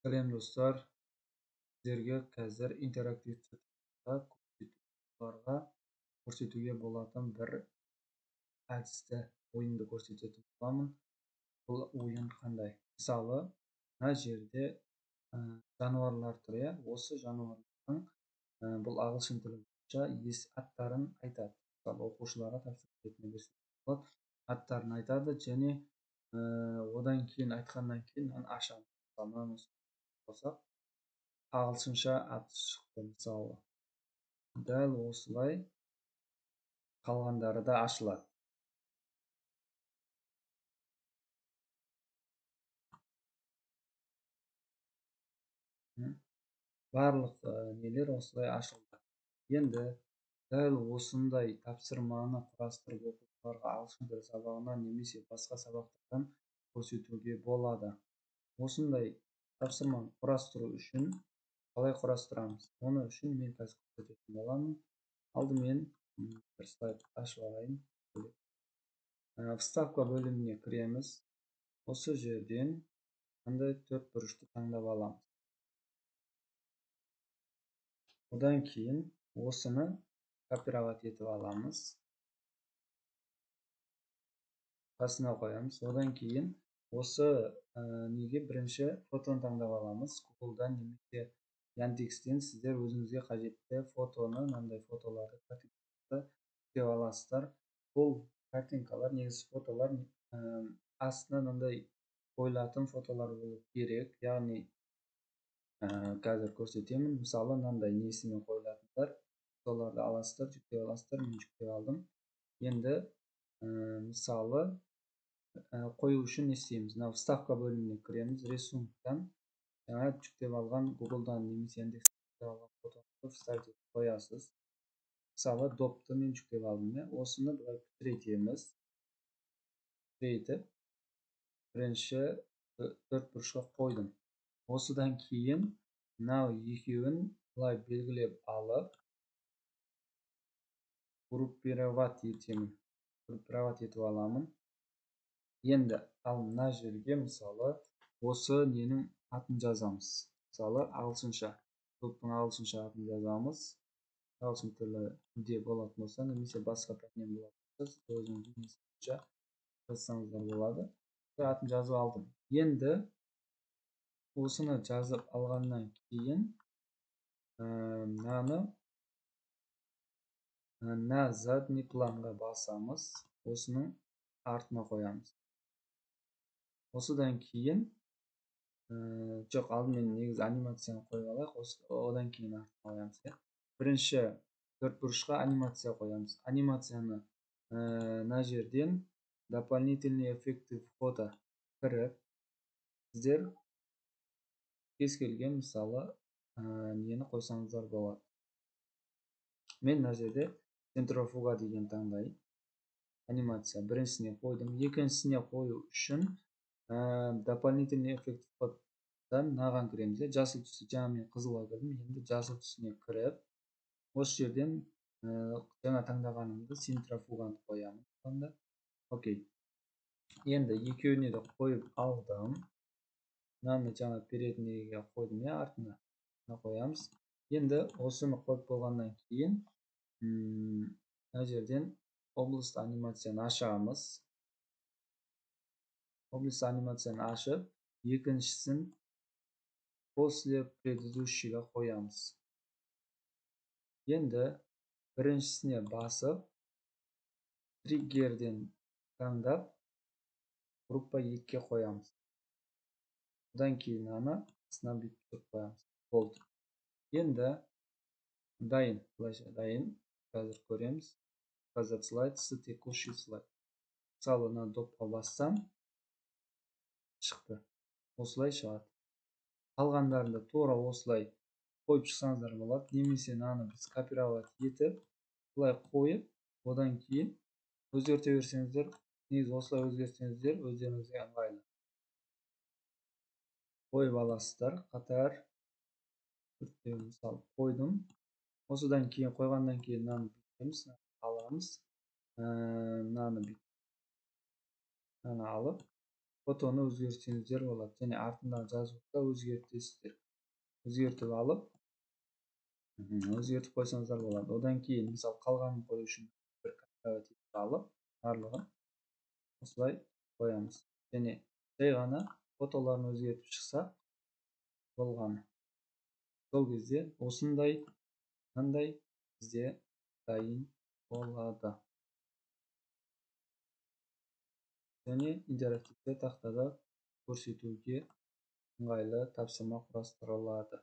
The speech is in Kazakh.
Сәлем, достар! Сіздерге қазір интерактивті көрсетуге болатын бір әдісті, ойынды көрсететін боламын. Бұл ойын қандай? Мысалы, мына жерде жануарлар тұр, иә? Осы жануарлардың бұл ағылшын тілі бойынша аттарын айтады. Мысалы, оқушыларға тапсырма ретінде берсе болады. Аттарын айтады және одан кейін, айтқаннан кейін мынаны ашамыз. Мысалы, мынаны қосақ, ағылшынша аты шықты, мысалы. Дәл осылай қалғандары да ашылады. Барлық нелер осылай ашылды. Енді дәл осындай тапсырманы құрастырып, оқушыларға ағылшын тілі сабағынан немесе басқа сабақтардан көрсетуге болады. Осындай тапсырманы құрастыру үшін қалай құрастырамыз? Оны үшін мен қазір көрсететін боламын. Алдымен бір слайд ашып алайын. Вставка бөліміне кіреміз. Осы жерден қандай төрт бұрышты таңдап аламыз. Одан кейін осыны копировать етіп аламыз. Қасына қоямыз. Одан кейін осы неге бірінші фотоны таңдап аламыз. Google'дан немесе Яндекстен сіздер өзіңізге қажетті фотоны, мынандай фотоларды, картинкаларды жүктеп аласыздар. Бұл картинкалар, негізі фотолар, астына мынандай қойылатын фотолар болу керек. Яғни қазір көрсетемін. Мысалы, мынандай несімен қойылатындар, фотоларды аласыздар, жүктеп аласыздар. Мен жүктеп алдым. Енді мысалы, қою үшін не істейміз? Мынау вставка бөліміне кіреміз. Рисунктан жаңа жүктеп алған Google'дан немесе Яндекстен алған фотоны вставить етіп қоясыз. Мысалы, допты мен жүктеп алдым, иә? Осыны былай кішірейтеміз. Кішірейтіп бірінші төрт бұрышқа қойдым. Осыдан кейін мынау екеуін былай белгілеп алып группировать етемін. Группировать етіп аламын. Енді ал мына жерге, мысалы, осы ненің атын жазамыз. Мысалы, ағылшынша, топтың ағылшынша атын жазамыз. Ағылшын тілінде болатын болса, немесе басқа пәннен болатын болса, сіз өзіңіздің несінше жазсаңыздар болады. Атын жазып алдым. Енді осыны жазып алғаннан кейін мынаны на задний планға басамыз. Осының артына қоямыз. Осыдан кейін жоқ, алдымен негізі анимацияны қойып алайық, одан кейін артына қоямыз, иә. Бірінші төрт бұрышқа анимация қоямыз. Анимацияны мына жерден дополнительные эффекты входа кіріп, сіздер кез келген, мысалы, нені қойсаңыздар болады. Мен мына жерде центрофуга деген таңдайын. Анимация біріншісіне қойдым. Екіншісіне қою үшін дополнительный эффект входтан мынаған кіреміз. Жасыл түсі, жаңа мен қызылға кірдім, енді жасыл түсіне кіріп, осы жерден жаңа таңдағанымды центрофуганы қоямын. Сонда окей. Енді екеуіне де қойып алдым. Мынаны жаңа переднийге қойдым, иә, артына мына қоямыз. Енді осыны қойып болғаннан кейін мына жерден область анимацияны ашамыз. Область анимацияны ашып, екіншісін после предыдущийға қоямыз. Енді біріншісіне басып, триггерден таңдап, группа 2-ге қоямыз. Одан кейін аны астына бүйтіп түсіріп қоямыз. Болды. Енді дайын, былайша дайын. Қазір көреміз. Показать слайд с текущий слайд. Мысалы, мына допқа бассам, шықты. Осылай шығады. Қалғандарын да тура осылай қойып шықсаңыздар болады. Немесе мынаны біз копировать етіп, былай қойып, одан кейін өзгерте берсеңіздер, негізі осылай өзгертсеңіздер өздеріңізге ыңғайлы. Қойып аласыздар қатар. Төртеуін, мысалы, қойдым. Осыдан кейін қойғаннан кейін мынаны бүйтеміз, аламыз. Мынаны бүйтіп, мынаны алып Фотоны өзгертсеңіздер болады. Және артындағы жазуды да өзгертесіздер. Өзгертіп алып, өзгертіп қойсаңыздар болады. Одан кейін, мысалы, қалғанын қою үшін бір копировать етіп алып, барлығын осылай қоямыз. Және жай ғана фотоларын өзгертіп шықсақ болғаны. Сол кезде осындай мынандай бізде дайын болады. Және интерактивті тақтада көрсетуге ыңғайлы тапсырма құрастырылады.